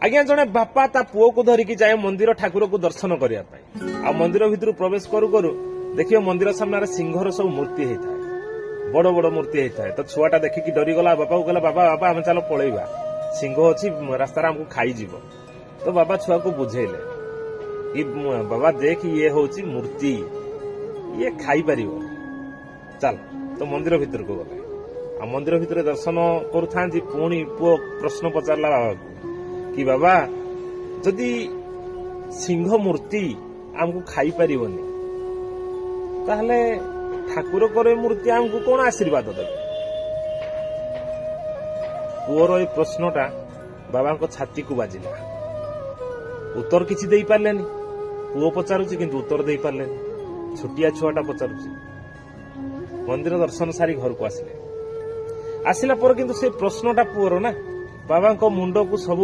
ଆଜ୍ଞା, ଜଣେ ବାପା ତା ପୁଅକୁ ଧରିକି ଯାଏ ମନ୍ଦିର ଠାକୁରକୁ ଦର୍ଶନ କରିବା ପାଇଁ। ଆଉ ମନ୍ଦିର ଭିତରୁ ପ୍ରବେଶ କରୁ କରୁ ଦେଖିବ ମନ୍ଦିର ସାମ୍ନାରେ ସିଂହର ସବୁ ମୂର୍ତ୍ତି ହେଇଥାଏ, ବଡ ବଡ ମୂର୍ତ୍ତି ହେଇଥାଏ। ତ ଛୁଆଟା ଦେଖିକି ଡରିଗଲା। ବାପାକୁ କହିଲା, "ବାବା, ବାବା, ଆମେ ଚାଲ ପଳେଇବା, ସିଂହ ଅଛି ରାସ୍ତାରେ, ଆମକୁ ଖାଇଯିବ।" ତ ବାବା ଛୁଆକୁ ବୁଝେଇଲେ କି ବାବା, ଦେଖ, ଇଏ ହଉଛି ମୂର୍ତ୍ତି, ଇଏ ଖାଇପାରିବନି, ଚାଲ। ତ ମନ୍ଦିର ଭିତରକୁ ଗଲେ ଆଉ ମନ୍ଦିର ଭିତରେ ଦର୍ଶନ କରୁଥାନ୍ତି, ପୁଣି ପୁଅ ପ୍ରଶ୍ନ ପଚାରିଲା ବାବାକୁ କି ବାବା, ଯଦି ସିଂହ ମୂର୍ତ୍ତି ଆମକୁ ଖାଇପାରିବନି, ତାହେଲେ ଠାକୁରଙ୍କର ଏ ମୂର୍ତ୍ତି ଆମକୁ କଣ ଆଶୀର୍ବାଦ ଦେବେ? ପୁଅର ଏ ପ୍ରଶ୍ନଟା ବାବାଙ୍କ ଛାତିକୁ ବାଜିଲା। ଉତ୍ତର କିଛି ଦେଇପାରିଲେନି। ପୁଅ ପଚାରୁଛି, କିନ୍ତୁ ଉତ୍ତର ଦେଇପାରିଲେନି। ଛୋଟିଆ ଛୁଆଟା ପଚାରୁଛି। ମନ୍ଦିର ଦର୍ଶନ ସାରି ଘରକୁ ଆସିଲେ। ଆସିଲା ପରେ କିନ୍ତୁ ସେ ପ୍ରଶ୍ନଟା ପୁଅର ନା ବାବାଙ୍କ ମୁଣ୍ଡକୁ ସବୁ